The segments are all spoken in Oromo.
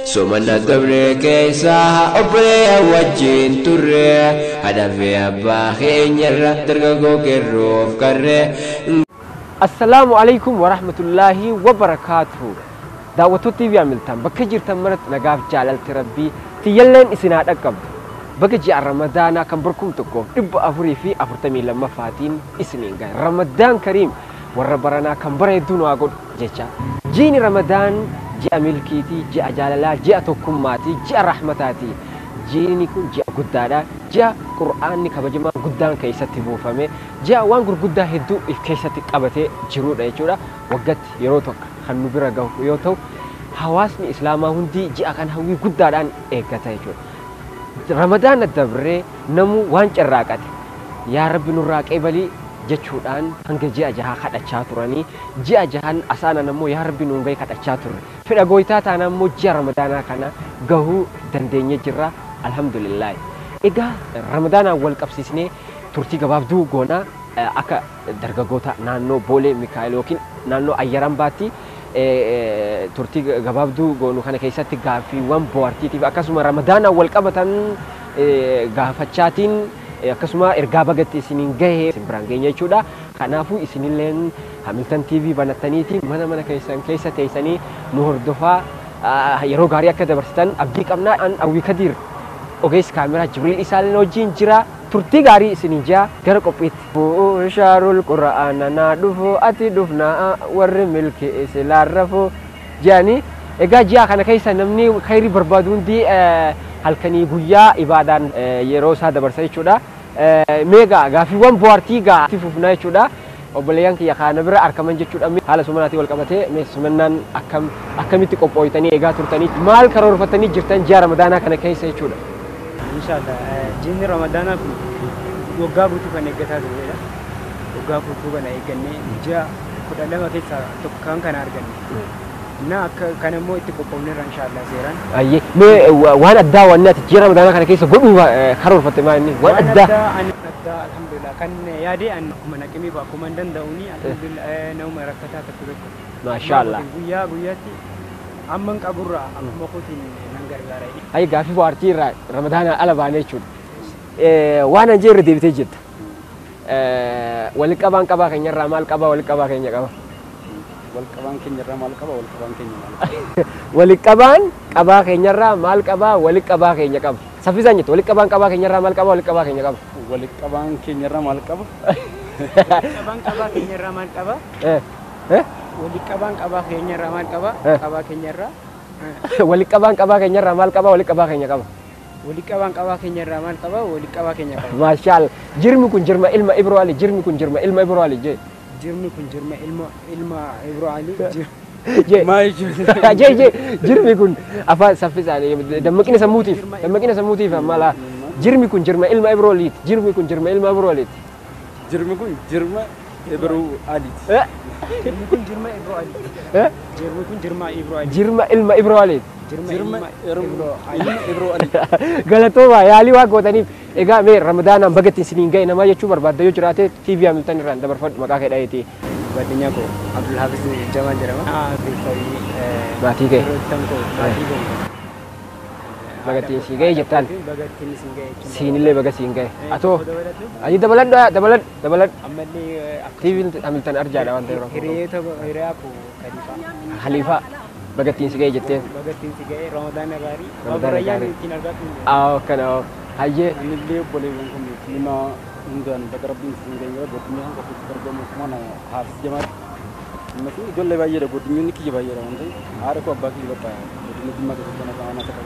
Soomana dabree keessaa obboleeyyan wajjin turre haadha fi abbaa keenyarra dargaggoo qeerroof qarree. Assalaamu alaikum warahmatullaahi wabarakaatuhu. Daawwattoota TV Hamilton bakka jirtan maratti nagaaf jaalalti rabbii tiyyalleen isin haa dhaqqabdu. Baga ji'a Ramadaanaa kan barkum tokkoof 442ffaatiin isiniin gahe. Ramadaan Kariim warra baranaa kan bara hedduu nu haa godhu jecha. Jiini Ramadaan ji'a milkiitii, ji'a jaalalaa, ji'a tokkummaatii, ji'a rahmataatii. Jiini kun ji'a guddaadha. Ji'a Qur'aanni kabajamaa guddaan keessatti buufame. Ji'a waan gurguddaa hedduu if keessatti qabatee jirudha jechuudha. Waggatti yeroo tokko kan nu bira gahu yoo ta'u, hawaasni Islaamaa hundi ji'a kan hawwii guddaadhaan eeggata jechuudha. Ramadaana dabree namuu waan carraaqate yaa Rabbi nurraa qeebalii jechuudhaan hanga ji'a jahaa kadhachaa turanii ji'a jahan asaanan ammoo yaa Rabbi nuun gahi kadhachaa turre. Fedha gooytaa taana ammoo ji'a Ramadaanaa kana gahuu dandeenye jirra. Alhamdulillah. Egaa Ramadaanaan wal qabsiisnee turtii gabaabduu goonaa akka dargaggoota naannoo Boolee Mikaa'el yookiin naannoo Ayyarambaatti turtii gabaabduu goonu kana keessatti gaaffiiwwan bohaartiitiif akkasuma Ramadaanaan wal qabatan gaafachaatiin akkasuma ergaa bagatti isiniin gahe isin biraan geenya jechuudha. Kanaafuu isinilleen Hamilton TV banattaniiti mana mana keessan keessa teessanii nu hordofaa yeroo gaarii akka dabarsitan abdii qabnaa. An Awwii Kadiir ogeessi kaameraa Jibriil Isaalleen wajjin jira. Turtii gaarii isiniin jira gara qophiitti. Shaarul Qura'aana naa dhufu ati dhufnaa warri milki isilaan rafu jedhanii. Egaa ji'a kana keessa namni khayrii barbaadu hundi halkanii guyyaa ibaadaan yeroo isaa dabarsa jechuudha. Meegaa gaaffiiwwan bohaartii gaa fufnaa jechuudha. Obboleeyyan kiyya kana bira argaman jechuudha. Haala sumanaatiin wal qabatee mee sumannaan akkam akkamitti qophooytanii eegaa turtanii maal karoorfatanii jirtan ji'a Ramadaanaa kana keessa jechuudha. Inshallah jiini Ramadaanaa kun waggaa guutuu kan eeggataa turredha. Waggaa guutuu kana eeggannee ji'a 12 keessaa tokko kan kana arganne. Na akka kan immoo itti qophoofnerra inshallah seeraan. Ayyee mee waan addaa waan ati ji'a Ramadaanaa kana keessa godhuu karoorfatte maal inni waan addaa? Ani addaa alhamdulillah kan yaade ani akkuma naqimee akkuma hin danda'uuni alhamdulillah nama rakkataa tokko tokko. Maashaallah. Guyyaa guyyaatti amman qaburraa akkuma kootiin nan gargaara. Ayyee gaaffii bohaartii irraa Ramadaanaa ala baanee jechuudha. Waan an jeerre deebitee jirta. Wal qabaan qabaa keenyarraa maal qabaa wal qabaa keenya qaba? Wal qabaan keenyarraa maal qaba wal qabaan keenya maal qaba? Wal qabaan qabaa keenyarraa maal qabaa wal qabaa keenya qaba? Saffisaan jettu wal qabaan qabaa keenyarraa maal qabaa wal qabaa keenya qaba? Wal qabaan keenyarraa maal qaba? Qabaan qabaa keenyarraa maal qaba? Wal qabaan qabaa keenyarraa maal qaba? Qabaa keenyarraa. Wal qabaan qabaa keenyarraa maal qabaa wal qabaa keenya qaba? Wal qabaan qabaa keenyarraa maal qaba? Wal qabaa keenya qaba. Maashaallah. Jirmi kun jirma ilma Ibroo Ali. Jirmi kun jirma ilma Ibroo Ali jee. Jirmi kun jirma ilma Ibroo Ali. Jee. Jee jee jirmi kun afaan saffisaan dammaqina sammuutiif dammaqina sammuutiif mala jirmi kun jirma ilma Ibroo Aliiti. Jirmi kun jirma ilma Ibroo Aliiti. Jirmi kun jirma Ibroo Aliiti. Jirmi kun jirma Ibroo Aliiti. Jirmi kun jirma Ibroo Ali. Jirma ilma Ibroo Aliiti. Jirma Ibroo Aliiti. Galatooma yaalii waa gootaniif egaa mee Ramadaanaan bagatti isiniin gahe namaa jechuu barbaadda yoo jiraate TV Hamilton irraan dabarfadhu maqaa kee dhaheeti. ጓደኛ koo Abdul Hafiz Jamal jedhama. Maatii kee. Firoottan koo maatii koo. Bagattiin siin gahe jettaan. Bagattiin siin gahe jechuudha. Siinillee baga siin gahe. Atoo ayi dabaladhu dabaladhu dabaladhu. Ammallee TV Hamilton arjaadha waan ta'eef. Hiriyoota hiriyaa koo Khaliifaa. Khaliifaa bagattiin si gahe jetteen. Bagattiin si gahe Ramadaana gaarii. Ramadaana gaarii. Ittiin argatu. Akkana hayyee. Anillee obboleewwan kun musliimaa hundaan baga rabbiin siin gahe godinni hanga keessatti argamu mana Hafiz Jamaal. Ammas ijoollee baay'eedha godinni kiyya baay'eedha waan ta'eef haadha koo abbaa kiyya bakka godinni Jimmaa keessatti kan akka mana ta'e.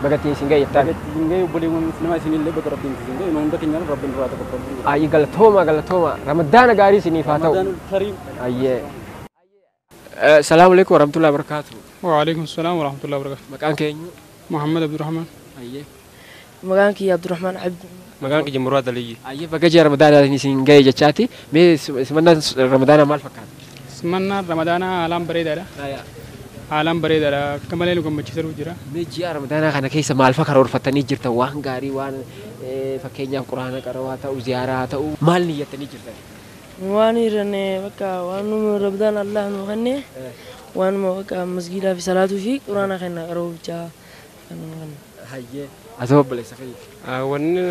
Bagattiin siin gahe jettaan. Bagattiin siin gahe obboleewwan musliimaa isinillee baga rabbiin siin gahe hunda keenyaan rabbiin duraa tokko. Ayi galatooma galatooma Ramadaana gaarii isiniif haa ta'u. Ramadaanul Kariim. Ayyee. Salaamu alaikum warahmatullahi wabarakatuh. Wa alaikum salaam warahmatullahi wabarakatuh. Maqaan keenyu? Muhammad Abdurrahman. Ayyee. Maqaan kiyya Abdurrahman Abdi. Maqaan kiyya Muraad Aliyyi. Ayyee baga ji'a Ramadaanaa isin gahe jechaati. Mee simannaan Ramadaanaa maal fakkaata? Simannaan Ramadaanaa haalaan bareedaadha. Haalaan bareedaadha. Akka malee nu gammachiisaa jira. Mee ji'a Ramadaanaa kana keessa maal fa karoorfattanii jirtan? Waan gaarii waan fakkeenyaaf Quraana qara'uu haa ta'u, ziyaaraa haa ta'u maal niyyattanii jirtan? Waan hiranne bakka waan nu Ramadaan Allah nu kenne Waanuma bakka masgiidaa fi salaatuu fi quraana kenna qaroo bichaa kanuma kana. Hayyee. Asoo obboleessa kiyya. Wanni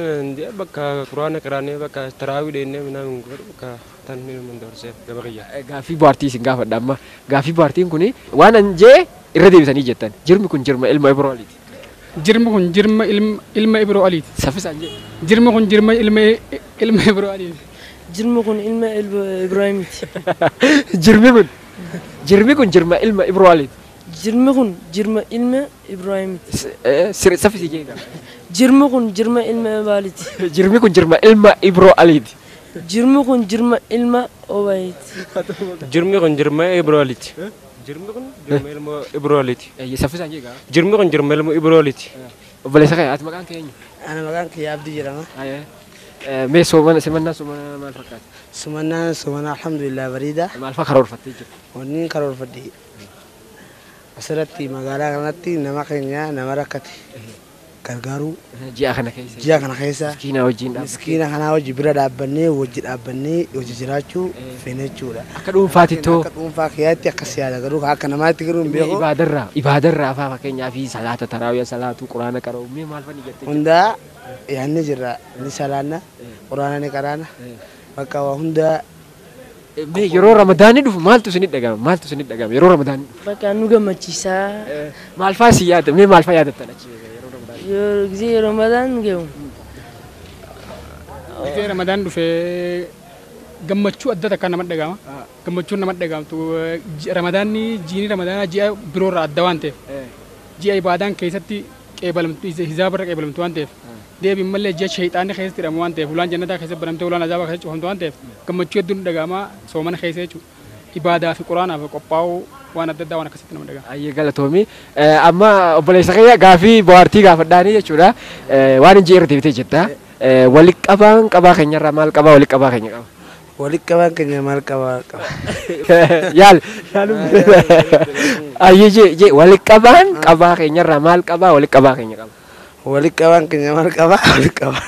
bakka quraana qiraanee bakka taraawii deemnee minaamin godhu bakka tan inni dabarsee gaba kiyya. Gaaffii bohaartii isin gaafadha amma. Gaaffii bohaartiin kun waan an jee irra deebisanii jettan. Jirmi kun jirma ilma Ibroo Aliiti. Jirmi kun jirma ilma Ibroo Aliiti. Saffisaan jee. Jirmi kun jirma ilma Ibroo Aliiti. Jirmi kun ilma Ibraahimiiti. Jirmi kun jirma ilma Ibroo Aliiti. Jirmi kun jirma ilma Ibraahimiiti. Saffisi jee. Jirmi kun jirma ilma Abaaliiti. Jirmi kun jirma ilma Ibroo Aliiti. Jirmi kun jirma ilma Obaayiti. Jirmi kun jirma Ibroo Aliiti. Jirmi kun jirma ilma Ibroo Aliiti. Saffisaan jee. Jirmi kun jirma ilma Ibroo Aliiti. Obboleessa kee ati maqaan kee eenyu? Ana maqaan kiyya Abdii jedhama. Mee soomana simannaa soomana maal fakkaata? Simannaan soomana alhamdulillah bareeda. Maal fa'aa karoorfattee jirta? Wanni karoorfadhe asirratti magaalaa kanatti nama keenya nama rakkate gargaaruu. Ji'a kana keessa. Ji'a kana keessa. Miskiina wajjin dhaabbannee. Miskiina kanaa wajji bira dhaabbannee wajji dhaabbannee wajji jiraachuu feene jechuudha. Akka dhuunfaatti too. Akka dhuunfaa kiyyaatti akkas yaada garuu akka namaatti garuu hin beeku. Ibaadarraa fa'aa fakkeenyaa fi salaata taraawiyaa salaatuu quraana qara'uu mee maal fa'aa jettee? Hundaa yaadni jirra ni salaanna quraana ni qaraana bakka waa hundaa. Mee yeroo Ramadaanni dhufu maaltu isinitti dhagahama? Maaltu isinitti dhagahama yeroo Ramadaanni dhufu? Bakka nu gammachiisaa. Maal fa'aa si yaada? Mee maal fa'aa yaadattan achi yeroo Ramadaanni? Yeroo gisee Ramadaan gahu. Gisee Ramadaan dhufee gammachuu adda takka namatti dhagahama. Gammachuun namatti dhagahamtu Ramadaanni jiini Ramadaanaa ji'a biroorraa adda waan ta'eef. Ji'a ibaadaan keessatti qeebalamtu hizaabarra qeebalamtu waan ta'eef. Deebiin malee ji'a sheexaanni keessatti hidhamu waan ta'eef ulaan jannataa keessatti banamtee ulaan azaabaa keessatti cufamtu waan ta'eef gammachuu hedduun dhagahama soomana keessa jechuudha. Ibaadaa fi quraanaaf qophaa'uu waan adda addaa waan akkasitti nama dhagahama. Ayyee galatoomii. Amma obboleessa kiyya gaaffii bohaartii gaafadhaanii jechuudha. Waan hin jeerre deebitee jirta. Walitti qabaan qabaa keenyarraa maal qabaa walitti qabaa keenya qaba? Walitti qabaan keenya maal qabaa qaba? Yaal. Ayyee jee walitti qabaan qabaa keenyarraa maal qabaa walitti qabaa keenya qaba? Walitti qabaan keenya maal qabaa walitti qabaa.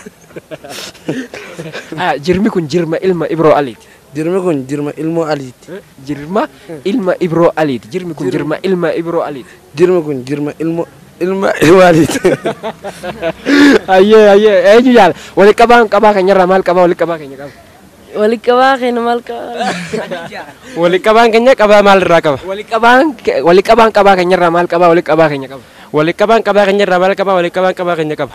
Jirmi kun jirma ilma Ibroo Aliiti. Jirmi kun jirma ilmoo Aliiti. Jirma ilma Ibroo Aliiti. Jirmi kun jirma ilma Ibroo Aliiti. Jirmi kun jirma ilma ilma Aliiti. Ayyee ayyee eenyu yaala walitti qabaan qabaa keenyarraa maal qabaa walitti qabaa keenya qaba? Walitti qabaa keenya maal qabaa? Walitti qabaan keenya qabaa maalirraa qaba? Walitti qabaan qabaa keenyarraa maal qabaa walitti qabaa keenya qaba? Walitti qabaan qabaa keenyarraa maal qabaa walitti qabaan qabaa keenya qaba?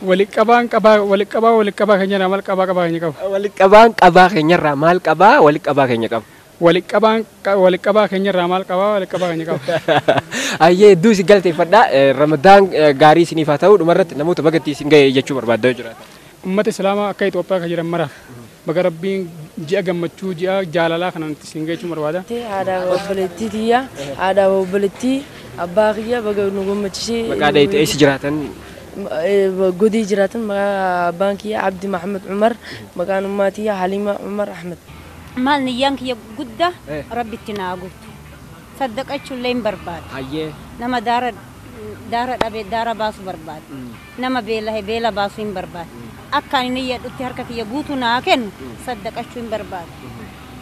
Walitti qabaan qabaa walitti qabaa walitti qabaa keenyarraa maal qabaa qabaa keenya qaba? Walitti qabaan qabaa keenyarraa maal qabaa walitti qabaa keenya qaba? Walitti qabaan walitti qabaa keenyarraa maal qabaa walitti qabaa keenya qaba? Ayyee hedduu isin galateeffadha. Ramadaan gaarii isiniif haa ta'u dhumarratti namoota bagatti isin ga'e jechuu barbaaddaa jiraata. Uummata Islaamaa akka Itoophiyaa kan jiran maraaf baga Rabbiin ji'a gammachuu ji'a jaalalaa kanaan isin ga'e jechuu barbaada. Aadaa obboleettii tiyya aadaa obboleettii abbaa kiyya baga nu gammachiisee. Maqaa dhahee eessa jiraatan? Godii jiraatan maqaa abbaan kiyya Abdi Mahamad Umar maqaan ummaa tiyya Halima Umar Ahmed. Maal niyyaan kiyya guddaa Rabbitti naa guutu. Saddaqachuullee hin barbaadu. Nama daara dhabe daara baasu barbaadu. Nama beelahe beela baasu hin barbaadu. Akka ani niyyadhutti harka kiyya guutuu naa kennu saddaqachuu hin barbaadu.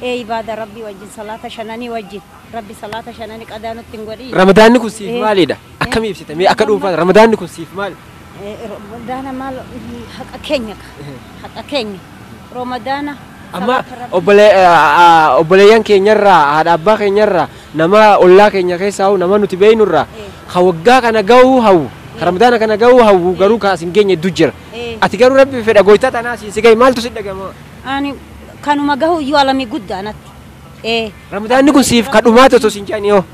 Ibaada Rabbii wajjin salaata shananii wajjin Rabbi salaata shananii qadaa nutti hin godhin. Ramadaanni kun siif maalidha? Akkamii ibsita? Mee akka dhuunfaatti Ramadaanni kun siif maali? Ramadaana maal haqa keenya haqa keenya Ramadaana. Amma obboleeyyan keenyarraa haadha abbaa keenyarraa nama ollaa keenya keessaa hawwu nama nuti beeknurraa ka waggaa kana gahuu hawwu ka Ramadaana kana gahuu hawwu garuu ka as hin geenye hedduu jira. Ati garuu Rabbi fedha goytaa tanaa siin si gahe maaltu si dhagahama? Ani kanuma gahu iyyuu alamii guddaa natti. Ramadaanni kun siif ka dhumaati otoo siin jedhani hoo?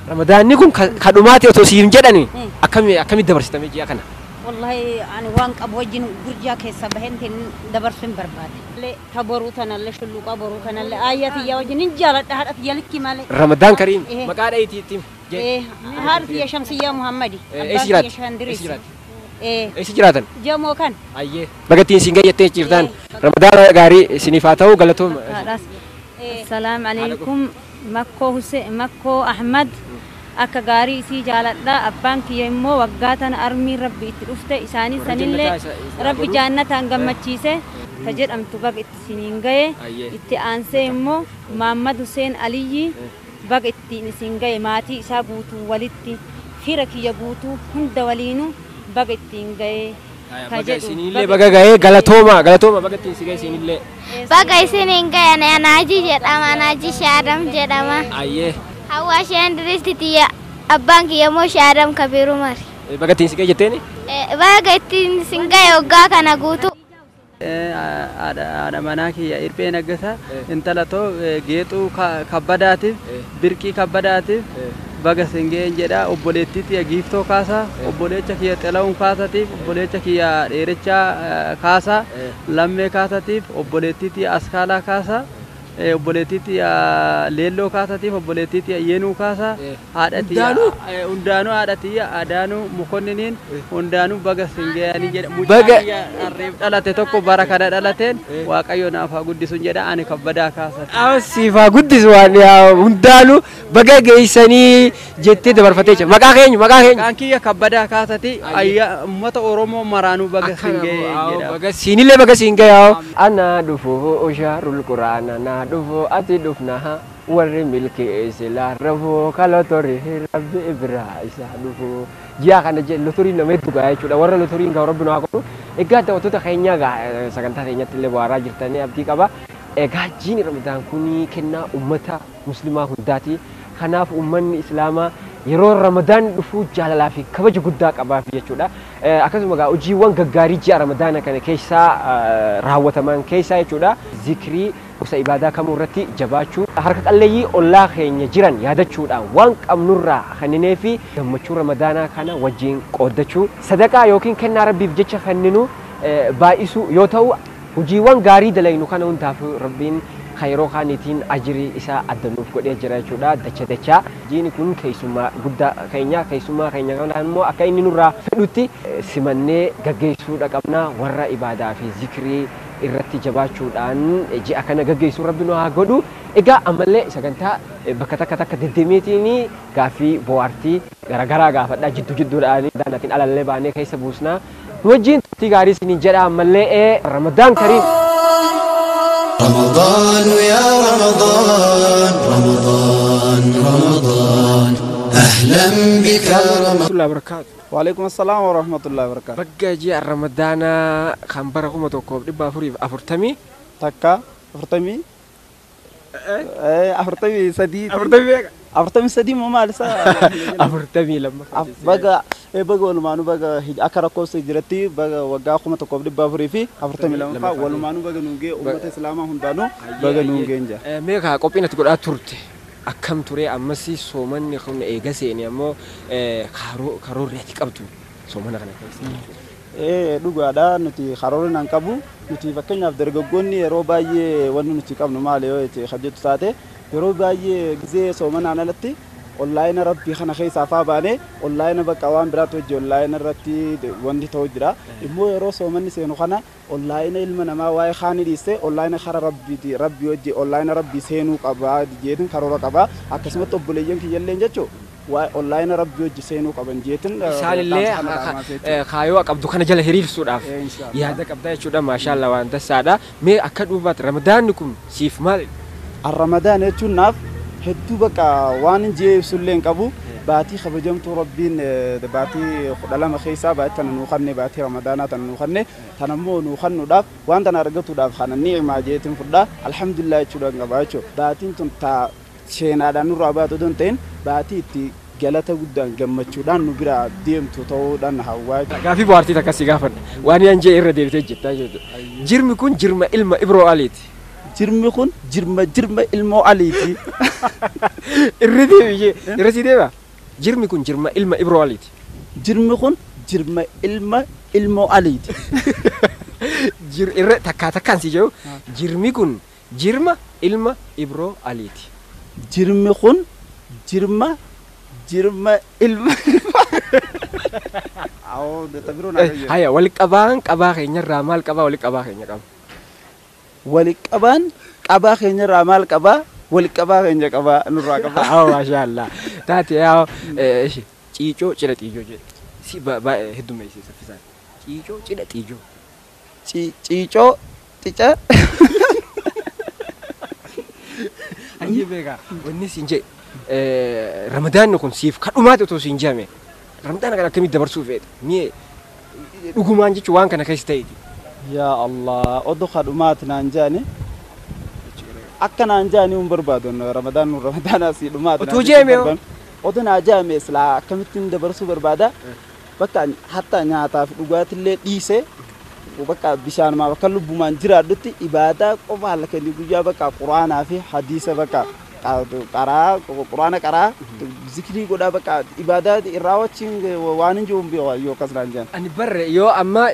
Ramadaanni kun ka dhumaati otoo siin jedhani akkamitti dabarsitame ji'a kana? Wallahi ani waan qabu wajjin gurjaa keessa baheen dabarsuu hin barbaade. Ta boruu tanallee shulluqaa boruu kanallee aayyaa tiyyaa wajjin hin jaaladha haadha tiyya likki malee. Ramadaan Kariim maqaa dhahiitii ittiin. Haadha tiyya Shamsiyyaa Muhammadi. Eessa jiraatti? Eessa jiraatan? Jamoo kan. Ayyee. Bagattiin isin gayyattee jirtan. Ramadaana gaarii isiniif haa ta'u galatooma. Assalaam alaikum. Makkoo Hussein Makkoo Ahmad. Akka gaarii isii jaaladha abbaan kiyya immoo waggaa tana armiin rabbi itti dhufte isaanii sanillee rabbi jaannataan gammachiise. Ta jedhamtu baga itti isiniin gahe. Itti aansee immoo Maammad Huseen Aliyyi baga ittiin isin gahe, maatii isaa guutuu walitti, fira kiyya guutuu hunda waliinuu baga ittiin gahe. Baga isinillee baga gahee. Galatooma, galatooma, baga ittiin si gahe isinillee. Baga isiniin gahe. Anaaji jedhama, Anaaji Shaadam jedhama. Ayyee. Hawwaa Sheendiristi tiyya, abbaan kiyya immoo Shaadam Kabiru Mari. Baga ittiin si gahe jetteeni? Baga ittiin isin gahe waggaa kana guutuu. Haadha manaa kiyya Irphee Naggasaa, intala too Geexuu Kabbadaatiif, Birqii Kabbadaatiif baga isin ga'een jedha. Obboleettii tiyya Giiftoo Kaasaa, obboleecha kiyya Xila'uun Kaasatiif, obboleecha kiyya Dheerechaa Kaasaa, Lammee Kaasatiif, obboleettii tiyya Askaalaa Kaasaa, obboleettii tiyya Leelloo Kaasatiif, obboleettii tiyya Yeenuu Kaasaa, haadha tiyya hundaanuu, haadha tiyya Adaanuu Mukonniniin hundaanuu baga isin ga'anii jedha. Mucaa kiyya harreef dhalate tokko bara kana dhalateen Waaqayyo naaf haa guddisuun jedha. Ani Kabbadaa Kaasati. Siif haa guddisu. Waan hundaanuu baga geessanii jettee dabarfatee jira. Maqaa keenya, maqaa keenya. Maqaan kiyya Kabbadaa Kaasati. Uummata Oromoo maraanuu baga isin ga'e jedha. Baga siinillee baga siin ga'e. Ana dhufu ushaarul quraana na dhufu ati dhufna warri milkeesse laarrafuu kalotorii rabbi biraa isaa dhufu. Ji'a kana lotoriin nama hedduu gahaa jechuudha. Warra lotoriin gahu rabbi nu haa godhu. Egaa daawwattoota keenya, sagantaa keenyatti illee bohaaraa jirtanii abdii qaba. Egaa jiini Ramadaan kun kennaa uummata musliimaa hundaati. Kanaaf uummanni islaamaa yeroo Ramadaan dhufu jaalalaa fi kabaja guddaa qabaaf jechuudha. Akkasuma egaa hojiiwwan gaggaarii ji'a Ramadaana kana keessaa raawwataman keessaa jechuudha. Zikrii, gosa ibaadaa kamuu irratti jabaachuu, harka qalleeyyii ollaa keenya jiran yaadachuudhaan waan qabnurraa kenninee fi gammachuu Ramadaanaa kana wajjin qooddachuu, sadaqaa yookiin kennaa rabbiif jecha kenninu baay'isuu yoo ta'u, hojiiwwan gaarii dalaynu kana hundaaf rabbiin kan yeroo kaaniitiin ajirii isaa adda nuuf godhee jira jechuudha dacha dachaa. Jiini kun keessummaa guddaa keenya, keessummaa keenya kana immoo akka inni nurraa fedhutti simannee gaggeessuudha qabna. Warra ibaadaa fi zikrii irratti jabaachuudhaan ji'a kana gaggeessuu rabbi nu haa godhu. Egaa ammallee sagantaa bakka takka takka deddeemeetiin gaaffii bohaartii garaagaraa gaafadhaa, jidduu jidduudhaan daanatiin alallee baanee keessa buusnaa. Nu wajjin turtii gaarii isiniin jedha. Ammallee Ramadaan Kariim. رمضان يا رمضان، رمضان رمضان، أهلا بك رمضان. الله وبركاته. وعليكم السلام ورحمة الله وبركاته. Bagga ji'a Ramadaanaa kan bara 1440 Takka 43. Afurtamii meeqa? 43 moo maal isaa? 42. Baga walumaanuu baga akka lakkoofsa jiratti baga waggaa 1442ffaa walumaanuu baga nuun ga'e, uummata islaamaa hundaanuu baga nuun ga'een jira. Mee kaa qophiin ati godhaa turte akkam ture? Ammas soomanni kun eega seeni ammoo karoorri ati qabdu soomana kana keessa? Dhugaadha, nuti karoorri nan qabu, nuti fakkeenyaaf dargaggoonni yeroo baay'ee wanni nuti qabnu maali yoo itti hojjetu taate, yeroo baay'ee gizee soomanaan alatti onlaayina rabbii kana keessaa faa baanee onlaayina bakka waan biraatti hojii onlaayina irratti wanti ta'u jira. Immoo yeroo soomanni seenu kana onlaayina ilma namaa waa'ee kaanii dhiiste onlaayina kara rabbii rabbii hojii onlaayina rabbii seenuu qabaa jeetin karoora qabaa. Akkasumatti obboleeyyan kiyyalleen jechuu waa'ee onlaayina rabbii hojii seenuu qaban jeetin. Isaanillee kaayoo qabdu kana jala hiriirsuudhaaf yaada qabdaa jechuudha. Maashaallah, waan dassaadha. Mee akka dhuunfaatti Ramadaanni kun siif maali? Ramadaan jechuun naaf hedduu bakka waan hin jee ibsullee hin qabu. Baatii kabajamtuu rabbiin baatii 12 keessaa baatii tana nuu kanne, baatii ramadaanaa tana nuu kanne, tana immoo nuu kannuudhaaf waan tana argatuudhaaf kana ni'imaa jeetiin fudhaa, alhamdulillah jechuudhaan qabaa jechuudha. Baatiin tun taa seenaadhaan nurraa baatu otoo hin ta'in baatii itti galata guddaan gammachuudhaan nu biraa deemtu ta'uudhaan hawwaa. Gaaffii bohaartii takka si gaafadha. Waan yan jee irra deebitee jettaa jechuudha. Jirmi kun jirma ilma Ibroo Aliiti. Jirmi kun jirma ilmoo Aliiti. Irra deebi, irra si deeba. Jirmi kun jirma ilma Ibroo Aliiti. Jirmi kun jirma ilma ilmoo Aliiti. Jir irra takkaa takkaan si jedhu, jirmi kun jirma ilma Ibroo Aliiti. Jirmi kun jirma ilma. Haya, wal qabaan qabaa keenyarraa maal qabaa? Wal qabaa keenya qaba. Wal qabaan qabaa keenyarraa maal qabaa? Wal qabaa keenya qabaa nurraa qabaa. Haa, maashaallah. Taate yaa ciicoo cidha xiijoo jedhe. Si baay'ee heddummeessee saffisaan. Ciicoo cidha xiijoo. Ciicoo Xica. Hayyee beekaa wanni siin jedhe Ramadaanni kun siif kadhumaati otoo siin jedhame Ramadaana kana akkamitti dabarsuu feeta? Mi'ee dhugumaan jechuun waan kana keessa ta'eeti. Yaa Allah oduu kadhumaati naan jedhani akka naan jedhani hin barbaadu Ramadaan nu Ramadaana asii dhumaati. Otoo jedhame hoo? Oduu naa jedhame silaa akkamittiin dabarsuu barbaada? Bakka hatta nyaataaf dhugaatillee dhiisee bakka bishaanumaa bakka lubbumaan jiraadhutti ibaadaa qofa halkanii guyyaa bakka quraanaa fi hadiisa bakka qaraa quraana qaraa zikrii godhaa bakka ibaadaa irraa wajjin waan hin jiru yoo akkas naan jedhan. Ani barre yoo amma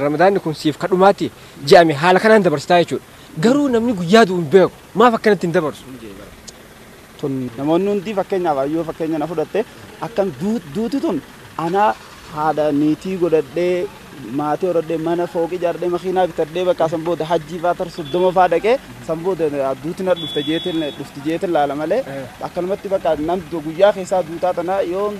Ramadaanni kun siif kadhumaatti je'ame haala kanaan dabarsitaa jechuudha. Garuu namni guyyaa du'u hin beeku maaf akkanatti hin dabarsu? Tun namoonni hundi fakkeenyaaf yoo fakkeenya na fudhatte akkam duuti tun ana haadha niitii godhadhee maatii horadhee mana fooqii ijaarradhee makiinaa bitadhee bakka san booda hajjii faa tar 30 faa dhaqee san booda duuti na dhufte jeetiin laala malee akkanumatti bakka nam guyyaa keessaa duutaa tana yoo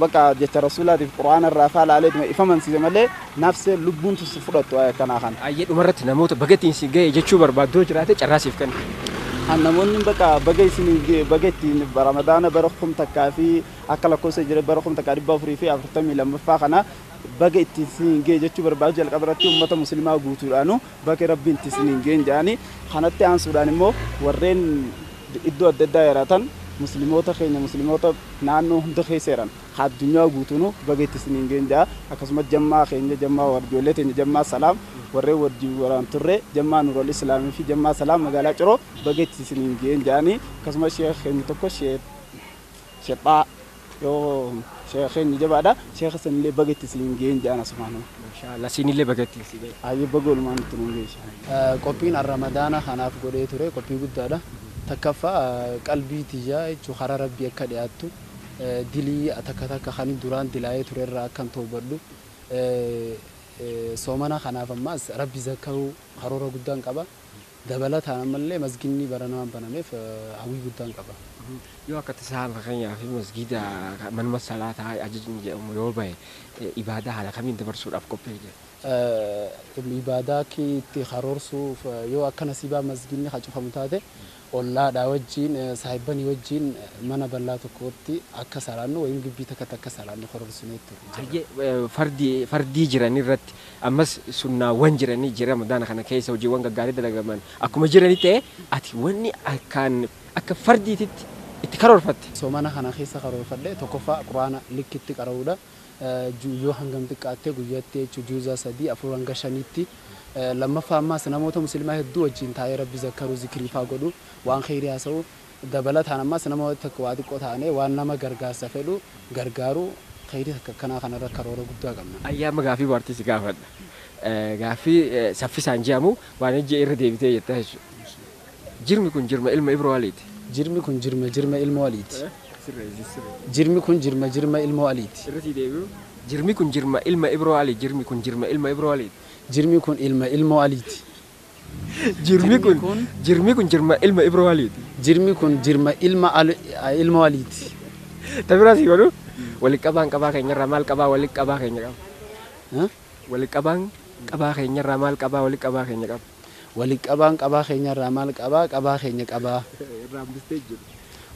bakka jecha rasuulaatiif quraana irraa faa laalee dhuma ifa mansiise malee nafsee lubbuun tusi fudhattu akkanaa kana. Ayyee dhumarratti namoota baga ittiin si ga'e jechuu barbaaddoo jiraate carraa siif kenna. Namoonni bakka baga isin baga ittiin Ramadaana bara 1000 fi akka lakkoofsa jira bara 1442 kana baga ittiin isin ga'e jechuu barbaadu jalqaba irratti uummata musliimaa guutuudhaanu baga rabbiin ittiin isin ga'e jedhanii kanatti aansuudhaan immoo warreen iddoo adda addaa jiraatan musliimoota keenya musliimoota naannoo hunda keessa jiran addunyaa guutuunu baga itti isin ga'e jedha akkasumas jammaa keenya jammaa warjoollee teenya jammaa salaam warreen wajjin waraan turre jammaa Nurul Islaamii fi jammaa salaam magaalaa Ciroo baga itti isin ga'e jedhanii akkasumas sheekh keenya tokko sheekh yoo sheekh keenya jabaadha sheekh sanillee baga itti isin ga'e jedhan asumaanuu. Maashaallah siinillee baga itti isin ga'e. Ayyee baga oolmaan itti nuun ga'e. Qophiin Ramadaana kanaaf godhee ture qophii guddaadha. Takkaffaa qalbii tiyyaa jechuun karaa rabbii akka dhiyaattu dilii takka takka kan duraan dilaayee turerraa akkan toobadhu soomana kanaaf ammaas rabbi zakkaruu karoora guddaan qaba. Dabalataan ammallee masginni baranaan banameef hawwii guddaan qaba. Yoo akka tasaa fakkeenyaaf masgida manuma salaataa ajajni jedhamu yoo bahe ibaadaa haala kamiin dabarsuudhaaf qophii jira? Ibaadaa itti karoorsuuf yoo akka nasiibaa masginni cufamu taate ollaadhaa wajjin saahibbanii wajjin mana bal'aa tokkotti akka salaannu wayim gibbii takkatti akka salaannu karoorsinee ture. Fardii jiran irratti ammas sunnaawwan jiranii jira Ramadaana kana keessa hojiiwwan gaggaarii dalagaman akkuma jiranii ta'e ati wanni akkaan akka fardiititti itti karoorfatte. Soomana kana keessa karoorfadhe tokkoffaa quraana likkitti qara'uudha. Yoo hangam xiqqaatte guyyaatti jechuun juuzaa 3 4 hanga 5tti lammaffaa ammaas namoota musliimaa hedduu wajjin taa'ee rabbi zakkaruu zikrii faa godhu waan kheyrii haasa'u dabalataan ammaas namoota tokko waa xiqqoo taanee waan nama gargaarsa fedhu gargaaru kheyrii takka akkanaa kanarra karoora guddaa qabna. Ayyaama gaafii bohaartii si gaafadha. Gaafii saffisaan je'amu waan ijji irra deebitee jetta jechuudha. Jirmi kun jirma ilma Ibroo Aliiti. Jirmi kun jirma ilma Aliiti. Jirmi kun jirma ilma Aliiti. Jirmi kun jirma ilma Ibroo Ali. Jirmi kun jirma ilma Ibroo Aliiti. Jirmi kun ilma ilmoo Aliiti. Jirmi kun jirma ilma Ibroo Aliiti. Jirmi kun jirma ilma ilmoo Aliiti. Tabiraa si godhu walitti qabaan qabaa keenyarraa maal qabaa walitti qabaa keenya qaba. Walitti qabaan qabaa keenyarraa maal qabaa walitti qabaa keenya qaba. Walitti qabaan qabaa keenyarraa maal qabaa qabaa keenya qabaa. Irraa hambistee jiru.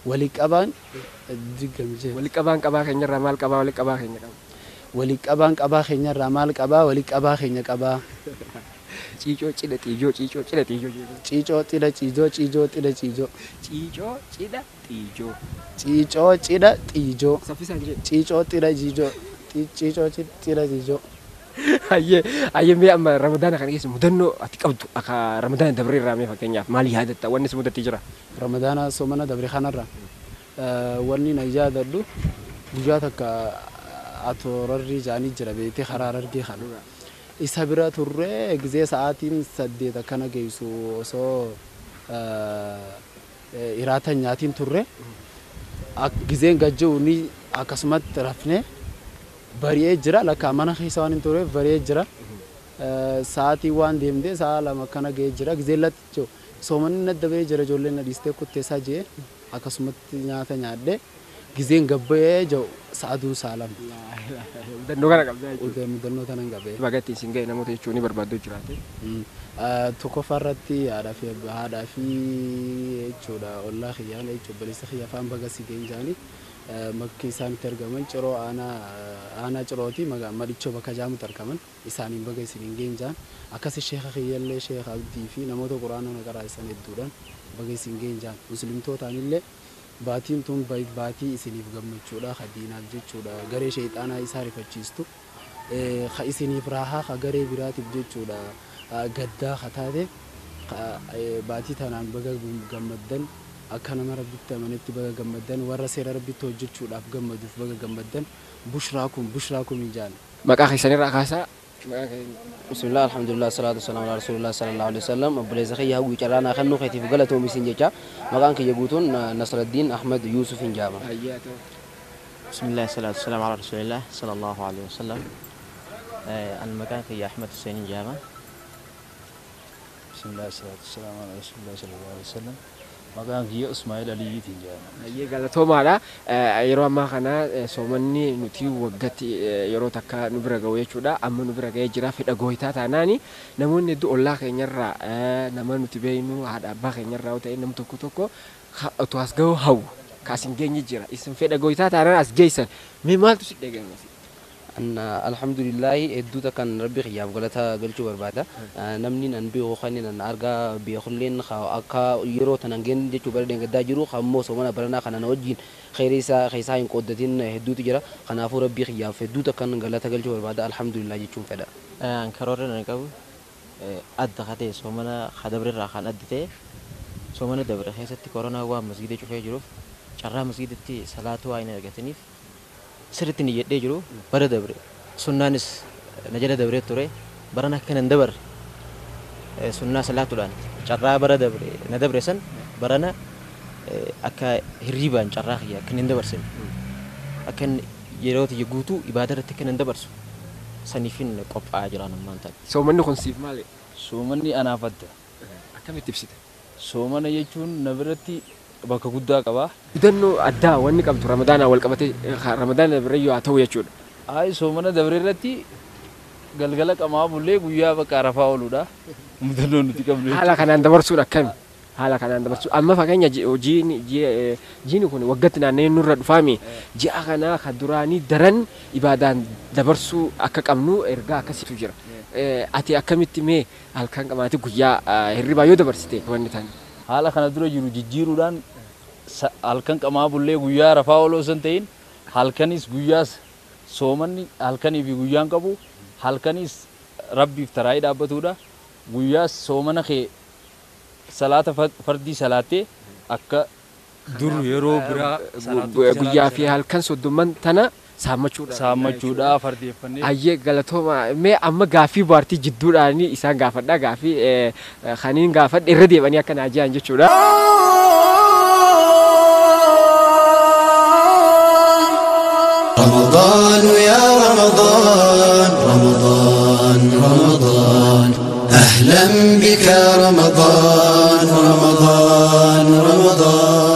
Walitti qabaan digamjee. Walitti qabaan qabaa keenyarraa maal qabaa walitti qabaa keenya qaba. Walitti qabaan qabaa keenyarraa maal qabaa walitti qabaa keenya qabaa. Ciicoo cidha xiijoo ciicoo cidha xiijoo. Ciicoo cidha xiijoo ciicoo cidha xiijoo. Ciicoo cidha xiijoo. Ciicoo cidha xiijoo. Saffisaan jedhe. Ciicoo cidha xiijoo. Ciicoo cidha xiijoo. Ayyee ayyee mee amma Ramadaana kana keessa mudannoo ati qabdu akka Ramadaana dabree irraa mee fakkeenyaaf maal yaadatta wanni si mudatti jira? Ramadaana soomana dabree kanarra wanni na yaadadhu guyyaa takka atoorarri jaanii jira beektee karaa Harargee kana. Isa bira turre gizee sa'aatiin 8 akkana geessu osoo iraata nyaatiin turre gizeen gajja'u ni akkasumatti rafne bari'ee jira lakka mana keessa waan hin turreef bari'ee jira. Sa'aatii waan deemtee sa'a 2 akkana ga'ee jira gizeen latti soomanni na dabee jira ijoolleen na dhiistee kutteessaa jee akkasumatti nyaata nyaadhe Gizeen gabbayee jiru sa'aduun saalam. Mudannoo kana qabdaa jechuudha. Mudannoo kana qabee. Bagatti isin ga'e namoota jechuun ni barbaaddu jiraate. Tokkoffaa irratti haadhaa fi jechuudha ollaa kiyyaan jechuudha obboleessa kiyya afaan baga si ga'een jaanii bakki isaan itti argaman ciroo aanaa cirooti madichoo bakka jaamutti argaman isaaniin baga isiniin ga'een jaan akkasi sheeka kiyyallee sheeka Abdii fi namoota quraana na qaraasan hedduudhaan baga isin ga'een jaan muslimtootaanillee baatiin tun baatii isiniif gammachuudha ka diinaaf jechuudha garee sheexaanaa isaa rifachiistu ka isiniif raahaa ka garee biraatiif jechuudha gaddaa ka taate baatii tanaan baga gammaddan akka nama rabbitti amanetti baga gammaddan warra seera rabbitti hojjechuudhaaf gammaduuf baga gammaddan bushraakum hin jaan. Maqaa keessanirraa kaasaa. Bismillah, alhamdulillah, salatu wassalamu ala rasulillah sallallahu alaihi wasallam. Obboleessa kiyya hawwii carraanaa kan nuufeetiif galatoomi isin jecha. Maqaan kiyya guutuun Nasraddiin Ahmad Yuusuf hin jaama. Bismillah, salatu wassalamu ala rasulillah sallallahu alaihi wasallam. An maqaan kiyya Ahmad Hussein hin jaama. Bismillah, salatu wassalamu ala rasulillah sallallahu alaihi wasallam. Maqaan kiyya Ismail Aliyyiitiin jedhama. Hayyee galatoomaadha. Yeroo ammaa kana soomanni nuti waggatti yeroo takka nu bira ga'u jechuudha. Amma nu bira ga'ee jira fedha gooyitaa taanaani namoonni hedduu ollaa keenyarraa nama nuti beeknu haadha abbaa keenyarraa yoo ta'e nam tokko tokko otoo as ga'u hawwu kaas hin geenye jira. Isin fedha gooyitaa taanaan as geessan mee maaltu si dhagahame? Alhamdulillahi hedduu takkan rabbi kiyyaaf galata galchuu barbaada. Namni nan beeku kan nan argaa beekulleen akka yeroo tanan geen jechuu bara deengaddaa jiru ammoo soomana baranaa kana na wajjin kheyrii isaa keessaa hin qooddatin hedduutu jira. Kanaafuu rabbi kiyyaaf hedduu takkan galata galchuu barbaada alhamdulillah jechuun fedha. Karoorri nan qabu adda katee soomana dabre kan adda ta'e soomana dabre keessatti koronaa waan masgida cufee jiruuf carraa masgidatti salaatuu waa hin argataniif sirriitti ni jedhee jiru bara dabre sunnaanis na jala dabree ture baran akka nan dabarre sunnaa salaatuudhaan carraa bara dabre na dabre san barana akka hirriibaan carraa kiyya akka hin dabarsine akka yeroo tiyya guutuu ibaada irratti akka hin dabarsu saniifin qophaa'aa jiraan ammaan ta'e. Soomanni kun siif maali? Soomanni anaaf adda. Akkamitti ibsite? Soomana jechuun na biratti bakka guddaa qaba. Mudannoo addaa wanni qabdu ramadaanaa wal qabatee ramadaana birayyoo haa ta'u jechuudha. Ayi soomana dabre irratti galgala qamaa bullee guyyaa bakka arafaa ooludha. Mudannoo nuti qabnu. Haala kanaan dabarsuun akkami? Haala kanaan dabarsuu amma fakkeenya jiini kun waggatti naanna'ee nurra dhufaami ji'a kana kan duraanii daran ibaadaan dabarsuu akka qabnu ergaa akkasiitu jira. Ati akkamitti mee halkan qamaati guyyaa hirribaa yoo dabarsite wanni ta'an? Haala kana dura jiru jijjiiruudhaan halkan qamaa bullee guyyaa rafaa ooluu osoo hin ta'in halkanis guyyaas soomanni halkanii fi guyyaan qabu halkanis rabbiif taraayii dhaabbatudha. Guyyaas soomana kee salaata fardii salaattee akka dur yeroo biraa guyyaa fi halkan soddomman tana saammachuudha fardeeffannee. Ayyee galatooma mee amma gaaffii bohaartii jidduudhaan isaan gaafadha gaaffii kaniin gaafadhe irra deebanii akka naa jiran jechuudha. رمضان يا رمضان رمضان رمضان أهلا بك رمضان رمضان رمضان.